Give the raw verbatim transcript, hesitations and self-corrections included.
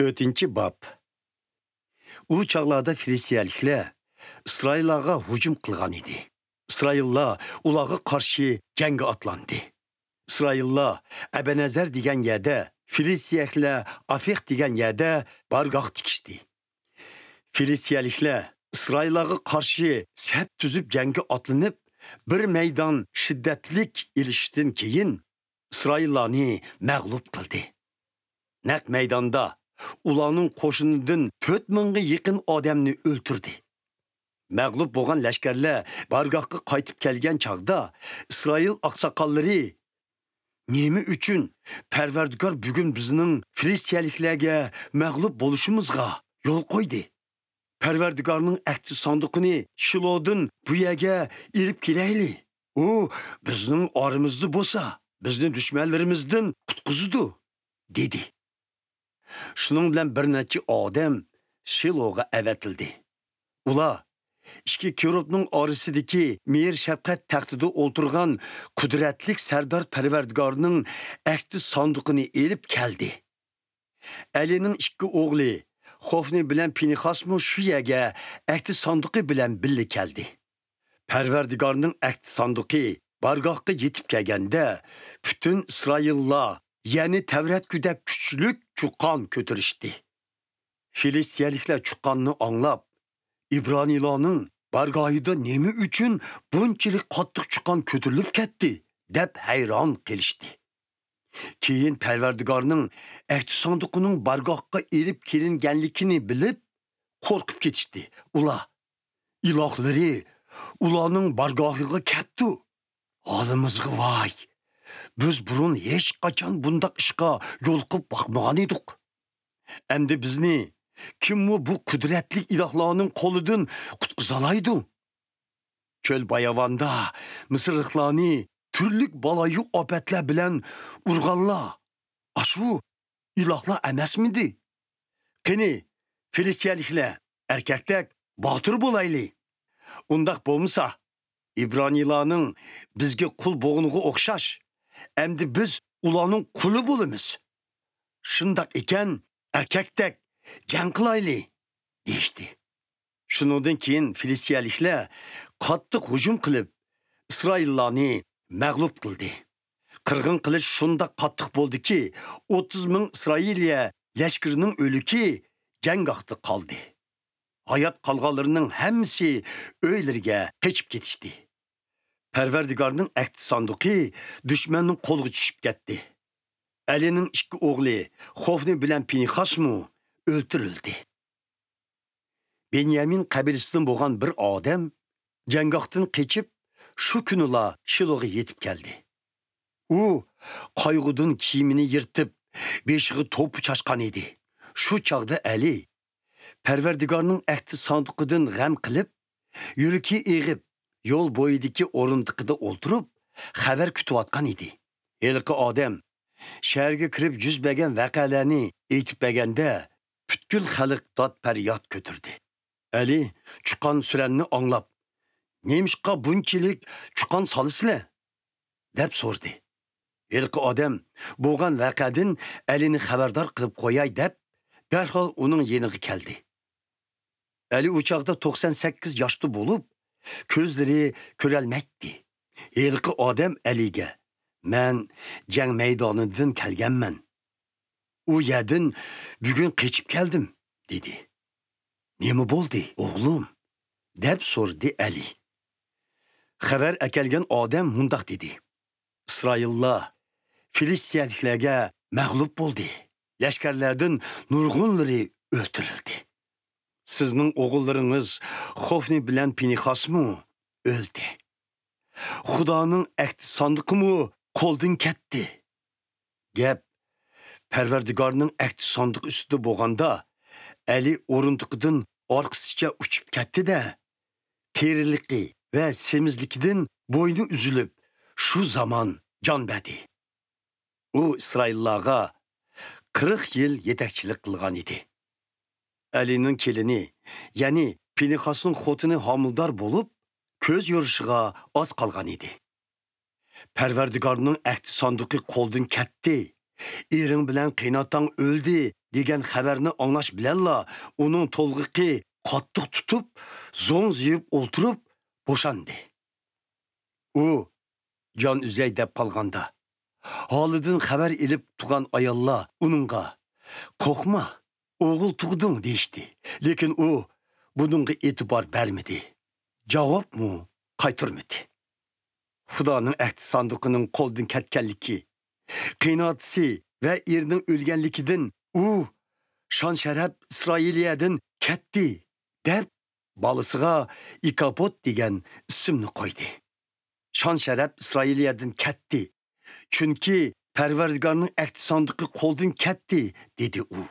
تۆتىنچى باب. ئۇ چاغلاردا فىلىستىيەلىكلەر ئىسرائىللارغا ھۇجۇم قىلغان ئىدى. ئىسرائىللار ئۇلارغا قارشى جەڭگە ئاتلاندى. ئىسرائىللار ئەبەنەزەر دېگەن يەردە، فىلىستىيەلىكلەر ئافېق دېگەن يەردە بارگاھ تىكىشتى. فىلىستىيەلىكلەر ئىسرائىللارغا قارشى سەپ تۈزۈپ جەڭگە ئاتلىنىپ، بىر مەيدان شىددەتلىك ئېلىشىشتىن كېيىن، ئىسرائىللارنى مەغلۇپ قىلدى. نەق مەيداندا ئۇلارنىڭ قوشۇنىدىن تۆت مىڭغا يېقىن ئادەمنى ئۆلتۈردى. مەغلۇپ بولغان لەشكەرلەر بارگاھقا قايتىپ كەلگەن چاغدا، ئىسرائىل ئاقساقاللىرى، «نېمە ئۈچۈن پەرۋەردىگار بۈگۈن بىزنىڭ فىلىستىيەلىكلەرگە مەغلۇپ بولۇشىمىزغا يول قويدى؟ پەرۋەردىگارنىڭ ئەھدى ساندۇقىنى شىلودىن بۇ يەرگە ئېلىپ كېلەيلى. ئۇ بىزنىڭ ئارىمىزدا بولسا، بىزنى دۈشمەنلىرىمىزدىن قۇتقۇزىدۇ» دېدى. شۇنىڭ بىلەن بىر نەچچە ئادەم شىلوغا ئەۋەتىلدى. ئۇلار ئىككى كېرۇبنىڭ ئارىسىدىكى مېھىر-شەپقەت تەختىدە ئولتۇرغان قۇدرەتلىك سەردار پەرۋەردىگارنىڭ ئەھدى ساندۇقىنى ئېلىپ كەلدى. ئەلىنىڭ ئىككى ئوغلى خوفنى بىلەن پىنىخاسمۇ شۇ يەرگە ئەھدى ساندۇقى بىلەن بىللە كەلدى. پەرۋەردىگارنىڭ ئەھدى ساندۇقى بارگاھقا يېتىپ كەلگەندە، پۈتۈن ئىسرائىللار يەنە تەۋرەتكۈدەك كۈچلۈك چۇقان كۆتۈرۈشتى. فىلىستىيەلىكلەر چۇقاننى ئاڭلاپ، «ئىبرانىيلارنىڭ بارگاھىدا نېمە ئۈچۈن بۇنچىلىك قاتتىق چۇقان كۆتۈرۈلۈپ كەتتى؟» دەپ ھەيران قېلىشتى. كېيىن پەرۋەردىگارنىڭ ئەھدى ساندۇقىنىڭ بارگاھقا ئېلىپ كېلىنگەنلىكىنى بىلىپ، قورقۇپ كېتىشتى. ئۇلار، «ئىلاھلىرى ئۇلارنىڭ بارگاھىغا كەپتۇ. ھالىمىزغا ۋاي! بىز بۇرۇن ھېچقاچان بۇنداق ئىشقا يولۇقۇپ باقمىغان ئىدۇق. ئەمدى بىزنى كىممۇ بۇ قۇدرەتلىك ئىلاھلارنىڭ قولىدىن قۇتقۇزالايدۇ؟ چۆل باياۋاندا مىسىرلىقلارنى تۈرلۈك بالايىئاپەتلەر بىلەن ئۇرغانلار ئاشۇ ئىلاھلار ئەمەسمىدى؟ قېنى، فىلىستىيەلىكلەر، ئەركەكتەك باتۇر بولايلى! ئۇنداق بولمىسا، ئىبرانىيلارنىڭ بىزگە قۇل بولغىنىغا ئوخشاش، ئەمدى بىز ئۇلارنىڭ قۇلى بولىمىز. شۇنداق ئىكەن، ئەركەكتەك جەڭ قىلايلى!» دېيىشتى. شۇنىڭدىن كېيىن فىلىستىيەلىكلەر قاتتىق ھۇجۇم قىلىپ، ئىسرائىللارنى مەغلۇپ قىلدى. قىرغىن قىلىش شۇنداق قاتتىق بولدىكى، ئوتتۇز مىڭ ئىسرائىلىيە لەشكىرىنىڭ ئۆلۈكى جەڭگاھتا قالدى. ھايات قالغانلىرىنىڭ ھەممىسى ئۆيلىرىگە قېچىپ كېتىشتى. پەرۋەردىگارنىڭ ئەھدى ساندۇقى دۈشمەننىڭ قولىغا چۈشۈپ كەتتى. ئەلىنىڭ ئىككى ئوغلى خوفنى بىلەن پىنىخاسمۇ ئۆلتۈرۈلدى. بېنيامىن قەبىلىسىدىن بولغان بىر ئادەم جەڭگاھتىن قېچىپ، شۇ كۈنىلا شىلوغا يېتىپ كەلدى. ئۇ قايغۇدىن كىيىمىنى يىرتىپ، بېشىغا توپا چاچقان ئىدى. شۇ چاغدا ئەلى پەرۋەردىگارنىڭ ئەھدى ساندۇقىدىن غەم قىلىپ، يۈرىكى ئېغىپ، يول بويىدىكى ئورۇندۇقىدا ئولتۇرۇپ، خەۋەر كۈتۈۋاتقان ئىدى. ھېلىقى ئادەم شەھەرگە كىرىپ يۈز بەرگەن ۋەقەلەرنى ئېيتىپ بەرگەندە، پۈتكۈل خەلق داد-پەرياد كۆتۈردى. ئەلى چۇقان-سۈرەننى ئاڭلاپ، «نېمىشقا بۇنچىلىك چۇقان سالىسىلەر؟» دەپ سورىدى. ھېلىقى ئادەم بولغان ۋەقەدىن ئەلىنى خەۋەردار قىلىپ قوياي دەپ، دەرھال ئۇنىڭ يېنىغا كەلدى. ئەلى ئۇ چاغدا توقسان سەككىز ياشتا بولۇپ، كۆزلىرى كۆرەلمەيتتى. ھېلىقى ئادەم ئەلىگە، «مەن جەڭ مەيدانىدىن كەلگەنمەن. ئۇ يەردىن بۈگۈن قېچىپ كەلدىم» دېدى. «نېمە بولدى، ئوغلۇم؟» دەپ سورىدى ئەلى. خەۋەر ئەكەلگەن ئادەم مۇنداق دېدى: «ئىسرائىللار فىلىستىيەلىكلەرگە مەغلۇپ بولدى. لەشكەرلەردىن نۇرغۇنلىرى ئۆلتۈرۈلدى. سىزنىڭ ئوغۇللىرىڭىز خوفنى بىلەن پىنىخاسمۇ ئۆلدى. خۇدانىڭ ئەھدى ساندۇقىمۇ قولدىن كەتتى.» گەپ پەرۋەردىگارنىڭ ئەھدى ساندۇقى ئۈستىدە بولغاندا، ئەلى ئورۇندۇقىدىن ئارقىسىچە ئۇچۇپ كەتتى-دە، قېرىلىقى ۋە سېمىزلىكىدىن بوينى ئۈزۈلۈپ، شۇ زامان جان بەردى. ئۇ ئىسرائىللارغا قىرىق يىل يېتەكچىلىك قىلغان ئىدى. ئەلىنىڭ كېلىنى، يەنى پىنىخاسنىڭ خوتۇنى ھامىلىدار بولۇپ، كۆز يورۇشىغا ئاز قالغان ئىدى. پەرۋەردىگارنىڭ ئەھدى ساندۇقى قولدىن كەتتى، ئېرىڭ بىلەن قېيىنئاتاڭ ئۆلدى دېگەن خەۋەرنى ئاڭلاش بىلەنلا ئۇنىڭ تولغىقى قاتتىق تۇتۇپ، زوڭزىيىپ ئولتۇرۇپ بوشاندى. ئۇ جان ئۈزەي دەپ قالغاندا، ھالىدىن خەۋەر ئېلىپ تۇرغان ئاياللار ئۇنىڭغا، «قورقما، ئوغۇل تۇغدۇڭ» دېيىشتى. لېكىن ئۇ بۇنىڭغا ئېتىبار بەرمىدى. جاۋابمۇ قايتۇرمىدى. خۇدانىڭ ئەھدى ساندۇقىنىڭ قولدىن كەتكەنلىكى، قېيىنئاتىسى ۋە ئېرىنىڭ ئۆلگەنلىكىدىن ئۇ، «شان-شەرەپ ئىسرائىلىيەدىن كەتتى» دەپ، بالىسىغا ئىكابود دېگەن ئىسىمنى قويدى. «شان-شەرەپ ئىسرائىلىيەدىن كەتتى، چۈنكى پەرۋەردىگارنىڭ ئەھدى ساندۇقى قولدىن كەتتى» دېدى ئۇ.